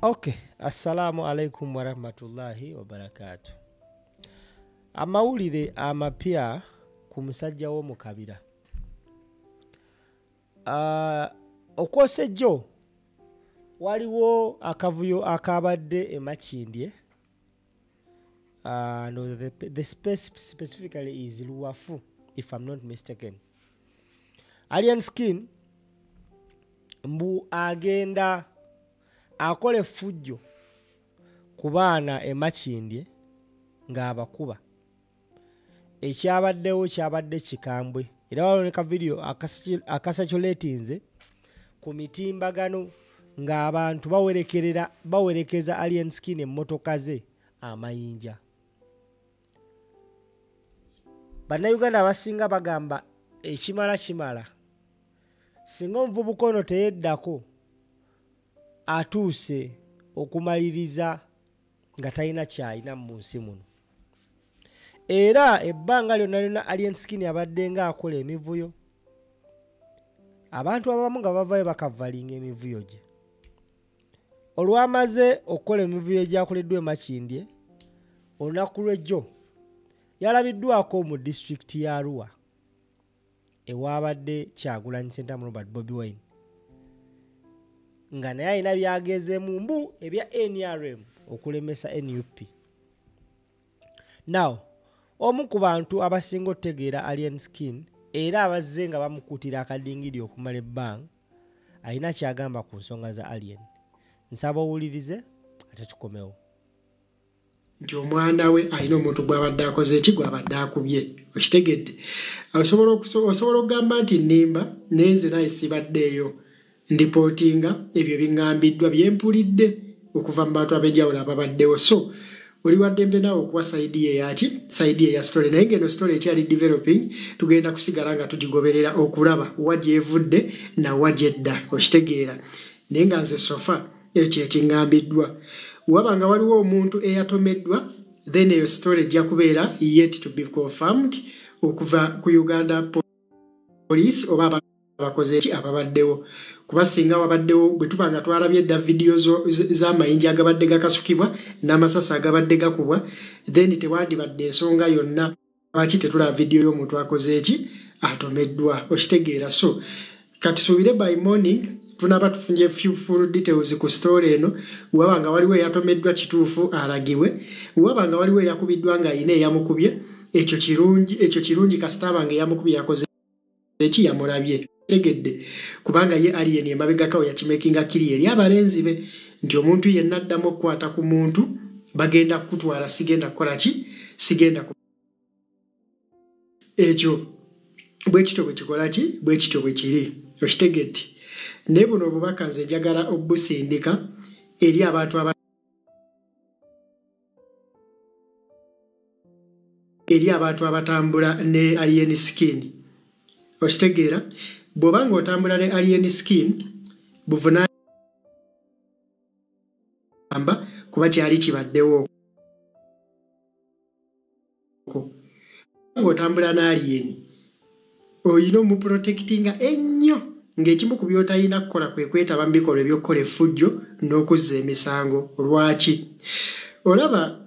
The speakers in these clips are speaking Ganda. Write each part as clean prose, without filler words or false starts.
Okay, assalamu alaikum warahmatullahi wabarakatuh. Amawulire amapya ku musajja w'omu kabira. Okwosejjo waliwo akavuyo akabadde e Makindye. No, the space specifically is Luwafu, if I'm not mistaken. Alien Skin mbu agenda akola effujjo ku baana e Makindye ng'abakuba. Ekyabaddewo kyabadde kikambwe era waliwo ne ka video akasaculatinze ku mitimbagano ng'abantu bawerekeza Alien Skin emmotoka ze amayinja. Bannayuganda abasinga bagamba ekimala kimala, singa omuvubuka ono teyeddako atuuse okumaliriza nga talina ky'alina mu nsi muno. Era ebbanga lyonna lyonna Alien Skin abadde ng'akola emivuyo, abantu abamu nga bavaayo bakavalinga emivuyo gye. Olwamaze okukola emivuyo egyakoleddwa e Makindye, olunaku lw'ejjo yalabiddwako mu disitulikiti ya Arua ewabadde Kyagulanyi Ssentamu Robert Bobi Wine, nga naye alina by'agezeemu mbu ebya NRM okulemesa NUP. Now, omu ku bantu abasinga okutegeera Alien Skin era abazze nga bamukuutira akadingidi okumala ebbanga, alina ky'agamba ku nsonga za Alien. Nsaba owulirize ate tukomewo. Nti omwana we alina omuntu gw'abadde akoze eki gw'abadde akubye, okitegedde. Osobola okugamba nti nnimba, naye nze naye sibaddeeyo ndipootinga ebyo biŋŋambiddwa bye mpulidde okuva mu bantu ab'enjawulo ababaddewo. So oli waddembe naawe okuwa sayidi ye yaki, sayidi ye ya story, naye ng'eno story ekyali developing, tugenda kusigala nga tugigoberera okulaba wa gy'evudde na wa gy'edda, okitegeera. Naye nga nze sofa ekyo ekiŋŋambiddwa. Waba nga waliwo omuntu eyatomeddwa, then eyo story ejja kubeera yet to be confirmed okuva ku Uganda Police oba abakoze ki ababaddewo. Kuba singa wabaddewo, bwe tuba nga twalabye dda vidiyo z'amayinja agabadde gakasukibwa n'amasasi agabadde gakubwa, then tewandibadde ensonga yonna lwaki tetulaba vidiyo y'omuntu akoze eki atomeddwa, okitegeera. So kati suubire by morning tunaba tufunye few full details ku story eno. Waba nga waliwo eyatomeddwa kituufu alagibwe, waba nga waliwo eyakubiddwa nga ayina eyamukubye, ekyo kirungi, ekyo kirungi kasita aba nga eyamukubye yakoze eki yamulabye, tegedde. Kubanga ye Alien emabegako yakimakinga kiri eri abalenzi be nti omuntu yenna addamu okukwata ku muntu bagenda kukutwala, sigenda kukola ki, sigenda ekyo bwe kityo bwe kikola ki, bwe kityo bwe kiri, okitegedde. Naye buno obubaka nze njagala obusindika eri abantu abatambula ne Alien Skin, okitegeera. Bw'oba ng'otambula ne Alien Skin buvunaanyizibwa kuba kyali kibaddewo ng'otambula ne Alien oyina omuprotectinga ennyo, ng'ekimu ku by'otalina kukola kwe kwetaba mu bikolwa eby'okukola effujjo n'okuzza emisango. Lwaki? Olaba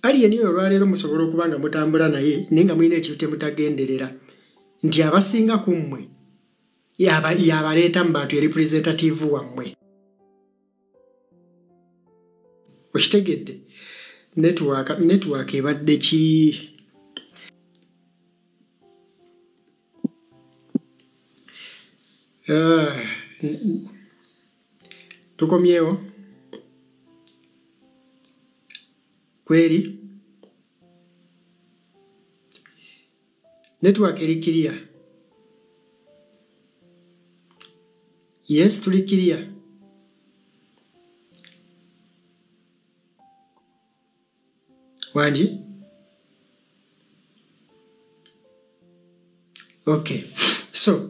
Alien oyo olwaleero musobola okuba nga mutambula naye naye nga mulina ekintu temutagenderera, nti abasinga ku mmwe yabaleeta mu bantu, ye representative wammwe, okitegedde. Network ebadde ki? Tukomyewo kweri network eri clear? Yes, tuli clear. Wangi? Okay, so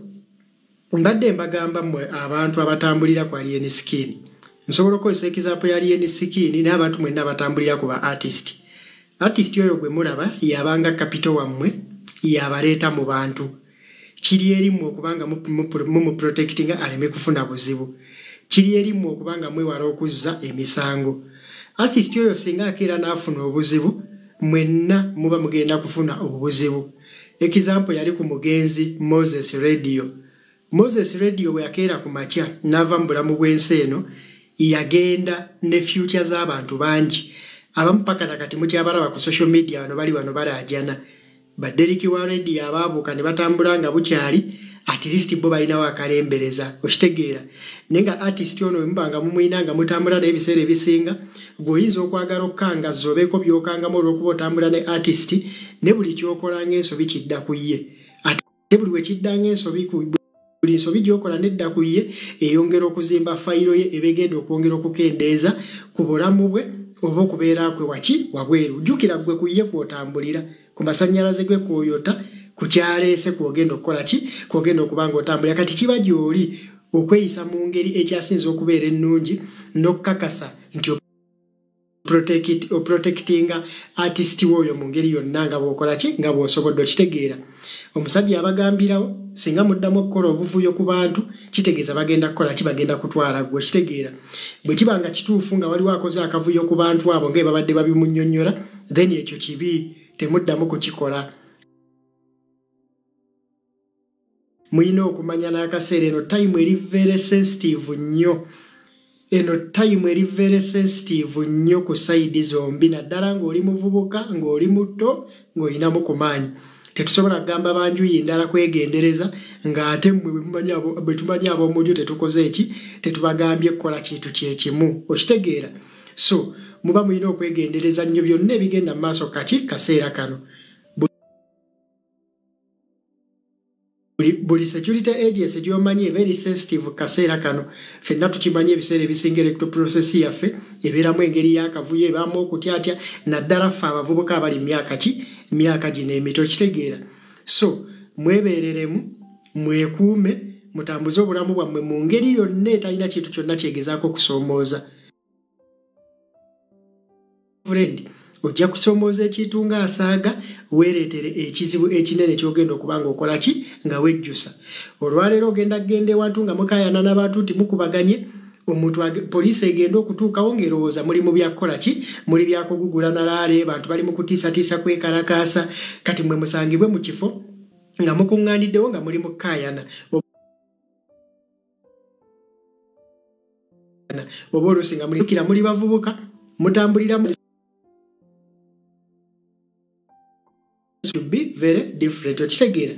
mbadde mbagamba mmwe abantu abatambulira ku Alien Skin, nsobola okukozesa example ya Alien Skin n'abantu mwenna abatambulira ku ba artist. Artist oyo gwe mulaba yabanga capital wammwe, yabaleeta mu bantu. Kiri eri mmwe okubanga mumuprotectinga aleme kufuna buzibu. Kiri eri mmwe okubanga mwewala okuzza emisango. Artist oyo singa akeera n'afuna obuzibu, mwenna muba mugenda kufuna obuzibu. Example yali ku mugenzi Moses Radio. Moses Radio bwe yakeera ku makya n'ava mu bulamu bw'ensi eno, yagenda ne future z'abantu bangi. Abamu paka na kati mukyabalaba ku social media, wano bali wano balaajana. Baderiki wa radio abaabuuka ne batambula nga bukyali, at least bo balinawo akalembereza, okitegeera. Naye nga artist ono bwe muba nga mumuyina nga mutambula n'ebiseera ebisinga, gw'oyinza okwagala okkangazza obeeko by'okangamu olw'okuba otambula ne artist, ne buli ky'okola ng'ensobi kidda ku ye. Ate buli we kidda ng'ensobi ku buli nsobi gy'okola nedda ku ye, eyongera okuzimba fayiro ye eba egenda okwongera okukendeeza ku bulamu bwe oba okubeera kwe waki wabweru. Jjukira ggwe ku ye kw'otambulira, ku masannyalaze gwe kw'oyota, ku kyaleese kw'ogenda okukola ki, kw'ogenda okuba ng'otambulira. Kati kiba gy'oli okweyisa mu ngeri ekyasinze okubeera ennungi n'okukakasa nti oprotectinga artist w'oyo mu ngeri yonna nga bw'okola ki, nga bw'osobodde. Okitegeera. Omusajja abagambirawo singa muddamu okukola obuvuyo ku bantu, kitegeeza bagenda kukola ki, bagenda kutwala ggwe. Okitegeera. Bwe kiba nga kituufu nga waliwo akoze akavuyo ku bantu abo nga babadde babimunnyonnyola, then ekyo kibi, temuddamu kukikola. Mulina okumanya n'akaseera eno time eri very sensitive nnyo. Eno time eri very sensitive nnyo ku side zombi, naddala ng'oli muvubuka, ng'oli muto, ng'olinamu ku maanyi. Tetusobola kugamba banjuyi ndala kwegendereza ng'ate mmwe bwe tumanyi ab'omulyo tetukoze eki, tetubagambye kukola kintu kye kimu. Okitegeera. So muba mulina okwegendereza nnyo byonna ebigenda mu maaso kaki kaseera kano. Buli security agency gy'omanyi eba eri sensitive kaseera kano. Ffenna tukimanyi ebiseera ebisinga electoral process yaffe ebeeramu engeri y'akavuyo, ebaamu okutyatya, naddala ffe abavubuka abali mu myaka ki, myaka gino emito. Okitegeera. So mwebeereremu, mwekuume, mutambuze obulamu bwammwe mu ngeri yonna etalina kintu kyonna kyegezaako okusoomooza. Friend, ojja kusoomooza ekintu ng'asaaga, weereetere ekizibu ekinene ky'ogenda okuba ng'okola ki, nga wejjusa. Olwaleero ogenda kugenda ewantu nga mukaayana n'abantu nti mukubaganye, omuntu poliisi egenda okutuukawo ng'erowooza muli mu byakukola ki, muli byakugugula nalaale, bantu bali mu kutiisatiisa kwekalakaasa. Kati mmwe musangibwe mu kifo nga mukuŋŋaaniddewo nga muli mu kukaayana. Oba oluusi nga muli bavubuka, mutambulira mu to be very different. Okitegeera.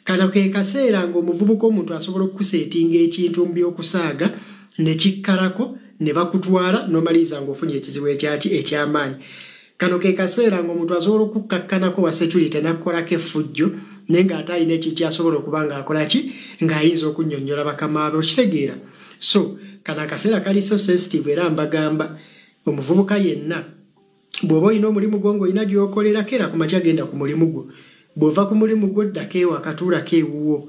Kano ke kaseera ng'omuvubuka omuntu asobola okukuseetinga ekintu mu by'okusaaga ne kikkalako ne bakutwala n'omaliriza ng'ofunye ekizibu ekyaki eky'amaanyi. Kano ke kaseera ng'omuntu asobola okukkakkanako wa security n'akkolako effujjo, naye ng'ate alina ekintu ky'asobola okuba ng'akola ki, ng'ayinza okunnyonnyola bakama be. Okitegeera. So kano akaseera kali so sensitive, era mbagamba omuvubuka yenna bw'oba olina omulimu gwo ng'olina gy'okolera, keera ku makya genda ku mulimu gwo. Bw'ova ku mulimu gwo ddako ewaka, tuulako ewuwo.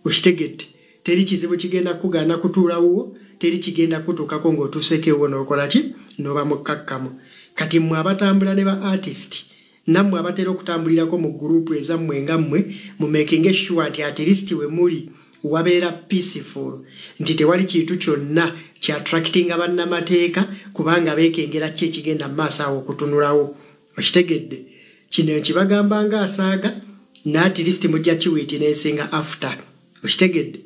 Okitegedde. Teri kizibu kigenda kukugaana kutuula wuwo, teri kigenda kutuukako ng'otuuseeko ewuwo n'okola ki, n'oba mukkakkamu. Kati mmwe abatambula ne ba artist, nammwe abatera okutambulirako mu gurupu ezammwe nga mmwe, mu making sure nti at least we muli wabeera peaceful, nti tewali kintu kyonna kya attractinga bannamateeka kubanga beekengera ki ekigenda mu maaso awo okutunulawo. Okitegedde. Kino nkibagamba ng'asaaga, ne at least mujja kiwitnessinga after. Okitegedde.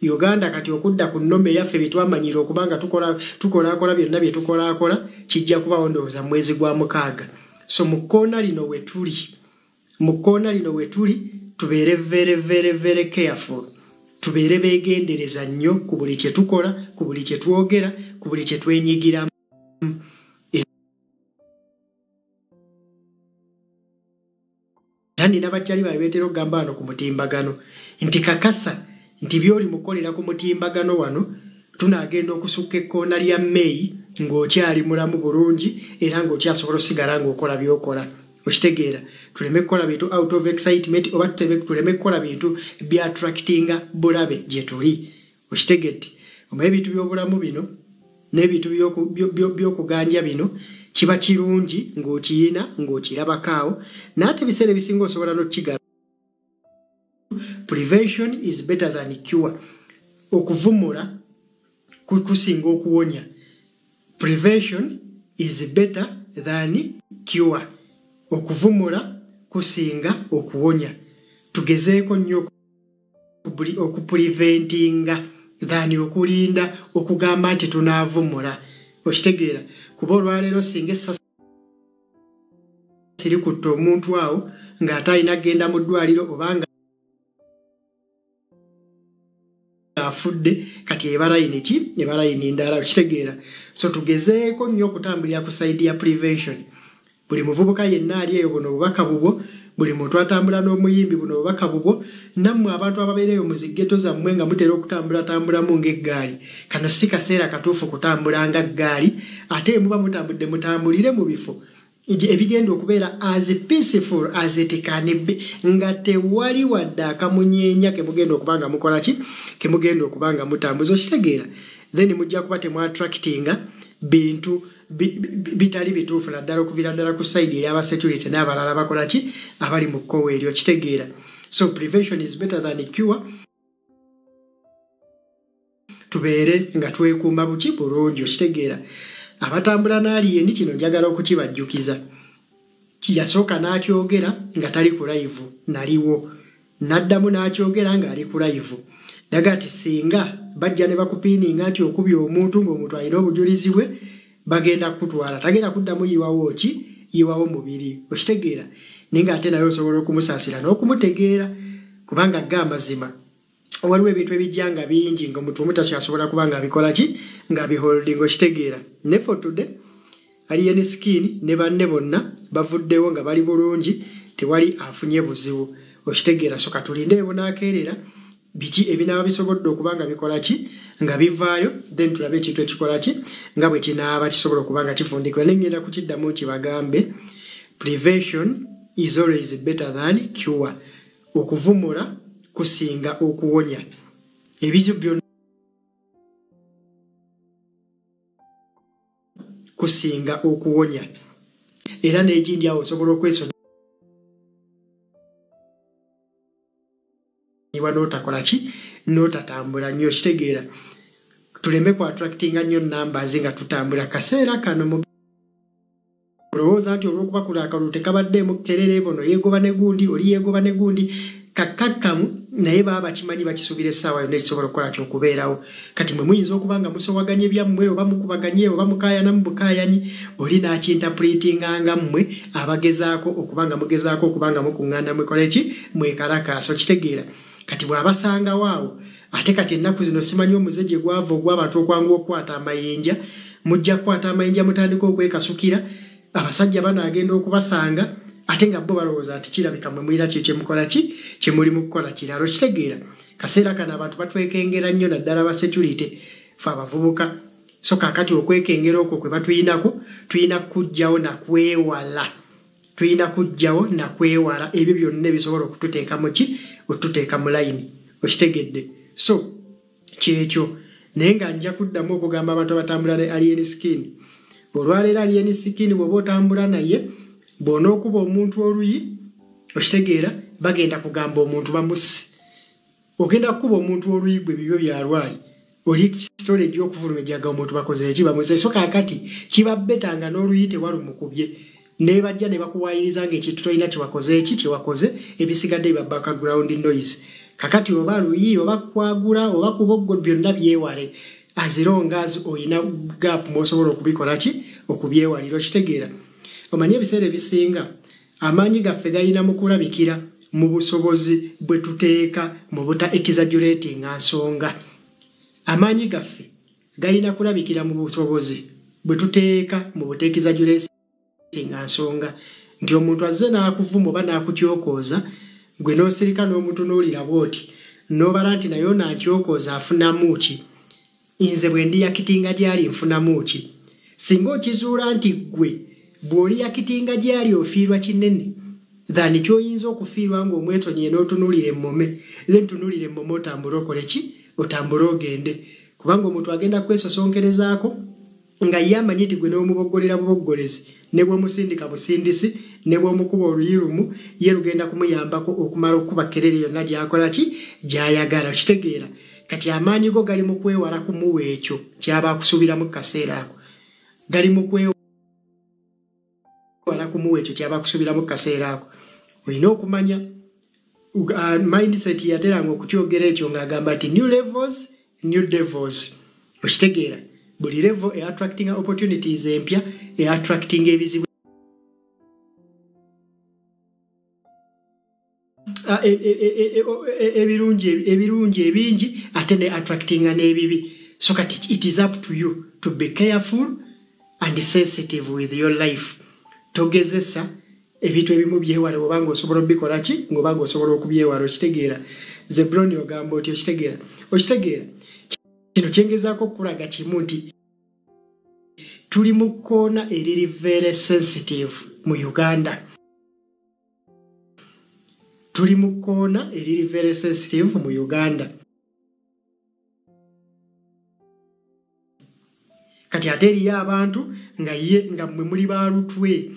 Uganda kati okudda ku nnome eyaffe bye twamanyira okuba nga tukolaakola byonna bye tukolaakola, kijja kubaawo ndowooza mwezi gwa 6. So mu kkoona lino we tuli, mu kkoona lino we tuli, tubeere very very very careful. Tubeere beegendereza nnyo ku buli kye tukola, ku buli kye twogera, ku buli kye twenyigiramu. Era nina bajjali babe beetera okugamba wano ku mutimbagano nti kakasa nti by'oli mukolera ku mutimbagano wano tunaagenda okusukka ekkoona lya May ng'okyali mulamu bulungi era ng'okyasobola osigala ng'okola by'okola. Okitegeera. Tuleme kukola bintu out of excitement oba tuleme kukola bintu bya attractinga bulabe gye tuli. Okitegedde. Omanyi ebintu by'obulamu bino n'ebintu by'okuganja bino kiba kirungi ng'okiyina ng'okirabako awo, naye ate ebiseera ebisinga osobola n'okukigala. Prevention is better than cure. Okuvumula kusinga okuwonya. Prevention is better than cure. Okuvumula kusinga okuwonya. Tugezeeko nnyo okupreventinga than okulinda okugamba nti tunaavumula. Okitegeera? Kuba olwaleero singa essasi likutte omuntu awo ng'ate alina kugenda mu ddwaliro obanga afudde, kati eba layini ki? Eba layini ndala. Okitegeera? So tugezeeko nnyo okutambulira ku side ya prevention. Buli muvubuka yenna ali eyo, buno obubaka bubwo. Buli muntu atambula n'omuyimbi, buno obubaka bubwo. Nammwe abantu ababeera eyo mu ziggeto zammwe nga mutera okutambulatambulamu ng'eggaali, kano si kaseera katuufu kutambula nga ggaali. Ate muba mutambudde, mutambulire mu bifo ebigenda okubeera as peaceful as it can be, nga tewali wadde akamunyeenya kemugenda okuba nga mukola ki, kemugenda okuba nga mutambuza. Okitegeera? Then mujja kuba temwattractinga bintu bitali bituufu, naddala okuviira ddala ku side ey'aba security n'abalala bakola ki, abali mu kkowa eryo. Okitegeera? So prevention is better than cure. Tubeere nga twekuuma buki bulungi. Okitegeera? Abatambula n'Alien, kino njagala okukibajjukiza. Yasooka n'akyogera nga tali ku live, naliwo n'addamu n'akyogera ng'ali ku live. Naga nti singa bajja ne bakupiininga nti okubye omuntu ng'omuntu alina obujulizi bwe, bagenda kukutwala, tagenda kuddamu yiwawo ki, yiwawo mubiri. Okitegeera? Naye ng'ate naye osobola okumusaasira n'okumutegeera, kubanga ga amazima waliwo ebintu ebijja nga bingi ng'omuntu omu takyasobola kuba nga abikola ki, nga biholding. Okitegeera? Ne for today, Alien Skin ne banne bonna bavuddewo nga bali bulungi, tewali afunye buzibu. Okitegeera? So katulinde ebonaakeerera biki ebinaaba bisobodde okuba nga bikola ki, nga bivaayo, then tulabe ekintu ekikola ki nga bwe kinaaba kisobola okuba nga kifundikibwa. Naye ngenda kukiddamu nkibagambe, prevention is always better than cure. Okuvumula kusinga okuwonya. Ebizibu byonna kusinga okuwonya. Era n'ekindi awo osobola okwesonyiwa n'otakola ki, n'otatambula nnyo. Okitegeera? Tuleme ku attractinga nnyo numbers nga tutambula kaseera kano. Mu olowooza nti olw'okuba kuno akalulu tekabaddeemu kerere, bono yeegoba ne gundi, oli yeegoba ne gundi, kakkakkamu, naye baba bakimanyi, bakisuubira essaawa yonna ekisobola okukola kyokubeerawo. Kati mwe muyinza okuba nga musowaganye byammwe, oba mukubaganye, oba mukaayana mu bukaayanyi, oli n'akinterpretinga nga mmwe abagezaako okuba nga mugezaako okuba nga mukuŋŋaana mwekole ki, mwekalakaasa. Okitegeera? Kati bw'abasangawo awo, ate kati ennaku zino simanyi omuze gye gwava ogw'abantu okwanguwa okukwata amayinja, mujja kukwata amayinja mutandika okwekasukira. Abasajja banaagenda okubasanga ate nga bo balowooza nti kirabika mwe mulina kyo kyemukola ki, kyemuli mu kukola kirala. Okitegeera? Kaseera kano abantu batwekengera nnyo, naddala ba security, fe abavubuka. So kaakati okwekengera okwo kwe batuyinako, tulina kuggyawo nakwewala, tulina kuggyawo nakwewala ebyo byonna ebisobola okututeeka mu ki, okututeeka mu layini. Okitegedde? So kyekyo. Naye nga nja kuddamu okugamba abantu abatambula ne Alien Skin, olwaleero Alien Skin bw'oba otambula naye, bw'onookuba omuntu oluyi, okitegeera, bagenda kugamba omuntu bamusse. Ogenda kukuba omuntu oluyi gwe bibyo byalwali oli storage y'okufuluma ejaga omuntu bakoze eki, bamusse. So kaakati kiba better nga n'oluyi tewalumukubye, ne bajja ne bakuwaayiriza ng'ekintu tolina kyewakoze eki, kyewakoze, ebisigadde biba background noise. Kakati oba luyi oba kwagula oba kuboggo, byonna byewale as long as oyina gap mw'osobola okubikola ki, okubyewalira. Okitegeera? Omanye ebiseera ebisinga amaanyi gaffe galina mu kulabikira mu busobozi bwe tuteeka mu buta exaggeratinga nsonga. Amaanyi gaffe galina kulabikira mu busobozi bwe tuteeka mu buta exaggeratinga nsonga, nti omuntu azze n'akuvuma oba n'akutyokooza, gwe n'osirika n'omutunuulira bw'oti n'obala nti naye ono antyokooza afunamu ki, nze bwe ndiyakitinga gy'ali nfunamu ki. Singa okizuula nti ggwe bw'oliyakitinga gy'ali ofiirwa kinene than ky'oyinza okufiirwa ng'omwetonye n'otunuulira emmome, then tunuulira emmome otambule okole ki, otambule ogende. Kubanga omuntu agenda kwesosonkerezaako nga ye amanyi nti gwe n'omuboggolera buboggolezi, ne bw'omusindika busindisi, ne bw'omukuba oluyi lumu, ye lugenda kumuyambako okumala okukuba kerere yonna gy'akola ki, gy'ayagala. Okitegeera? Kati amaanyi go gali mu kwewala kumuwa ekyo kyaba akusuubiramu kaseera ako, gali mu kwewala kumuwa ekyo kyaba akusuubiramu kaseera ako. Olina okumanya mindset yateranga okukyogera ekyo ng'agamba nti new levels, new devils. Okitegeera, buli level e attracting opportunities empya, e attracting ebizibu ebirungi ebingi, ate ne attracting n'ebibi. So kati it is up to you to be careful and sensitive with your life. Togezesa ebintu ebimu byewale obanga osobola obikola ki, ng'obanga osobola okubyewala. Okitegeera, Zebroni ogamba oti okitegeera, okitegeera. Kino kyengezaako okukulaga kimu nti tuli mu kkoona eriri very sensitive mu Uganda. Tuli mu kkoona eriri very sensitive mu Uganda. Kati ate eriyo abantu nga ye nga mmwe muli baalutwe,